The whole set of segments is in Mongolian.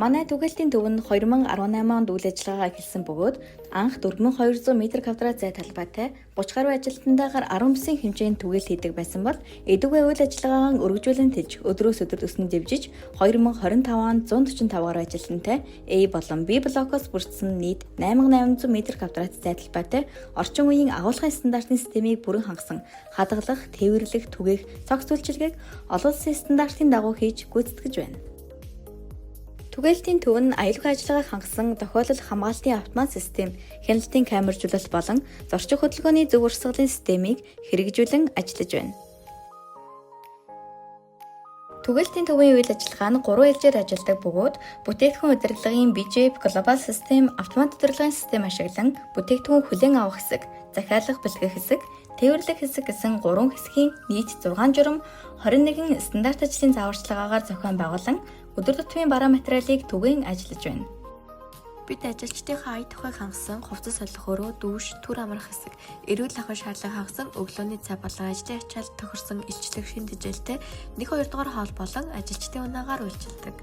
Манай түгээлтийн төв нь 2018 онд үйл ажиллагаагаа эхэлсэн бөгөөд анх 4200 м квадрат зай талбайтай 30 гаруй ажилтнтайгаар 19 хэмжээнд түгээлт хийдэг байсан бол эдүгээ үйл ажиллагаагаа өргөжүүлэн тэлж өдрөөс өдөрт өснө дэвжиж 2025 онд 145 гаруй ажилтнтай A болон B блокоос бүрдсэн нийт 8800 м квадрат зай талбайтай орчин үеийн агуулгын стандартын системийг бүрэн хангасан хадгалах, тээвэрлэх, түгээх, цогц үйлчилгээг олон улсын стандартын дагуу хийж гүйцэтгэж байна. Түгээлтийн төв нь аюулгүй ажиллагааг хангасан тохиолдол хамгаалтын автомат систем, хяналтын камержуулалт болон зорчих хөдөлгөөний зөв урсгалын системийг хэрэгжүүлэн ажиллаж байна. Түгээлтийн төвийн үйл ажиллагаа нь 3 ээлжээр ажилладаг бөгөөд бүтээгдэхүүн удирдлагын BJP глобал систем, автомат удирдлагын систем ашиглан бүтээгдэхүүн хүлээн авах хэсэг, захиалга бэлтгэх хэсэг, тээвэрлэх хэсэг гэсэн 3 хэсгийн нийт 6 журам 21 стандарт ажлын зааварчилгаагаар зохион байгуулан өдөр тутмын бараа материалыг түгээн ажиллаж байна. Бид ажилчдынхаа ая тухайг хангасан хувцас солих өрөө, дүүш, түр амрах хэсэг, эрүүл ахуй шаардлага хангасан өглөөний цай болон ажлын ачаал тохирсон илчлэг шин тэжээлтэй 1 2 дугаар хоол болон ажилчдын унаагаар үйлчилдэг.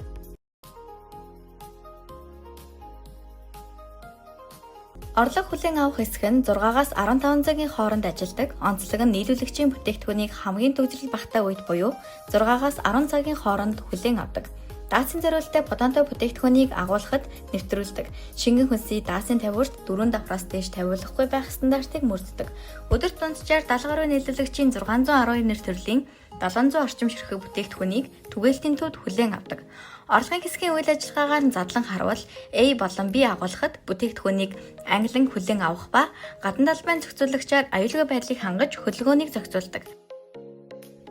Орлого хүлээн авах хэсэг нь 6-аас 15 цагийн хооронд ажилладаг. Онцлог нь нийлүүлэгчийн бүтээгдэхүүнийг хамгийн төгжрөл багатай үед буюу 6-аас 10 цагийн хооронд хүлээн авдаг. Даацын зориулттай подонтой бүтээгдэхүүнийг агуулхад нэвтрүүлдэг. Шингэн хүнсийг даацын тавиурт 4 давхраас дээш тавиулахгүй байх стандартыг мөрддөг. Өдөрт дунджаар 70 гаруй нийлүүлэгчийн 612 нэр төрлийн 700 орчим ширхэг бүтээгдэхүүнийг түгээлтийн төвд хүлээн авдаг. Орлогын хэсгийн үйл ажиллагаагаар нь задлан харвал A болон B агуулхад бүтээгдэхүүнийг англин хүлээн авах ба гадна талбайн зохицуулагчаар аюулгүй байдлыг хангаж хөдөлгөөнийг зохицуулдаг.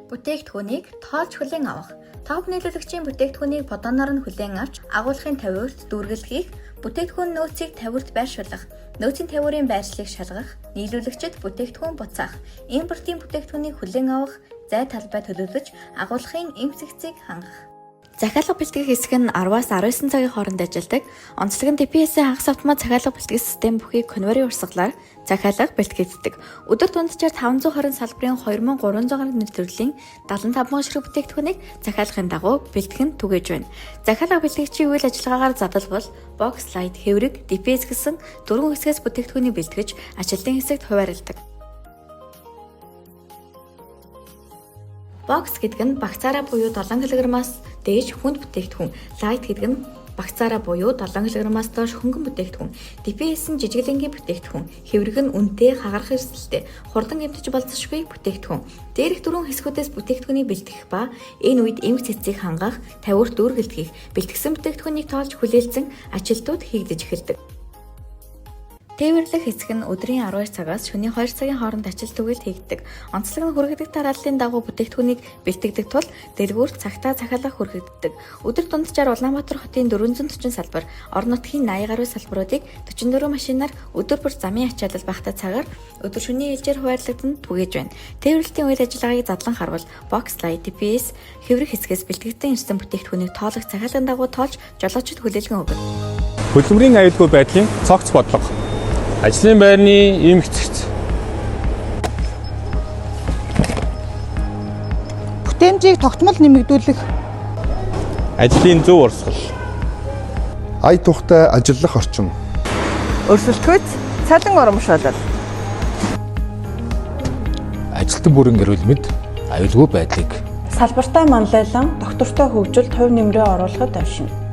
Бүтээгдэхүүнийг тоолж хүлээн авах. Топ нийлүүлэгчийн бүтээгдэхүүнийг подоноор нь хүлээн авч агуулгын тавиурт дүүргэл хийх, бүтээгдэхүүн нөөцийг тавиурт байршуулах, нөөцийн тавиурын байршлыг шалгах, нийлүүлэгчид бүтээгдэхүүн буцаах, импортын бүтээгдэхүүнийг хүлээн авах, зай талбай төлөвлөж агуулгын эмх зэгцийг хангах. Захиалга бэлтгэх хэсэг нь 10-аас 19 цагийн хооронд ажилладаг. Онцлог нь ДПС-ийн хагас автомат захиалга бэлтгэх систем бүхий конвейерийн урсгалаар захиалга бэлтгэгддэг. Өдөр дунджаар 520 салбарын 2300 гаруй нэр төрлийн 75 мянган ширхэг бүтээгдэхүүнийг захиалгын дагуу бэлтгэн түгээж байна. Захиалга бэлтгэгчийн үйл ажиллагаагаар задалбал box light, хэврэг, ДПС гэсэн дөрвөн хэсгээс бүтээгдэхүүнийг бэлтгэж ажилтны хэсэгт хуваарладаг. Box гэдэг нь багцаараа буюу 7 кг-аас дээш хүнд бүтээгдэхүүн. Light гэдэг нь багцаараа буюу 7 кг-аас доош хөнгөн бүтээгдэхүүн. ДПС нь жижиглэнгийн бүтээгдэхүүн. Хэврэг нь үнэтэй, хагарах эрсдэлтэй, хурдан гэмтэж болзошгүй бүтээгдэхүүн. Дээрх дөрвөн хэсгүүдээс бүтээгдэхүүнийг бэлтгэх ба энэ үед эмх цэцгийг хангах, тавиурт дүүргэлт хийх, бэлтгэсэн бүтээгдэхүүнийг тоолж хүлээлцэн ажилтнууд хийгдэж эхэлдэг. Тээвэрлэх хэсэг нь өдрийн 12 цагаас шөнийн 2 цагийн хооронд ажилт түгээлт хийгддэг. Онцлог нь хүргэдэг дарааллын дагуу бүтээгдэхүүнийг бэлтгэдэг тул дэлгүүр цагтаа захиалга хүргэгддэг. Өдөр дунджаар Улаанбаатар хотын 440 салбар, орон нутгийн 80 гаруй салбаруудыг 44 машинаар өдөр бүр замын ачаалал багатай цагаар өдөр шөнийн ээлжээр хуваарлагдан түгээж байна. Тээвэрлэлтийн үйл ажиллагааг задлан харвал box light ДПС хэврэх хэсгээс бэлтгэгдэн ирсэн бүтээгдэхүүнийг тоолох захиалгын дагуу тоолж жолоочид хүлээлгэн өгнө. Хөдөлмөрийн аюулгүй байдлын цогц бодлого. Ажлын байрны эмх цэгц. Бүтээмжийг тогтмол нэмэгдүүлэх. Ажлын зөв урсгал. Ая тухтай ажиллах орчин. Өрсөлдөхүйц цалин урамшуулал. Ажилтан бүрэн эрүүл мэнд аюулгүй байдлыг салбартай манлайлан доктортой хөгжилд хувь нэмрээ оруулахад оршино.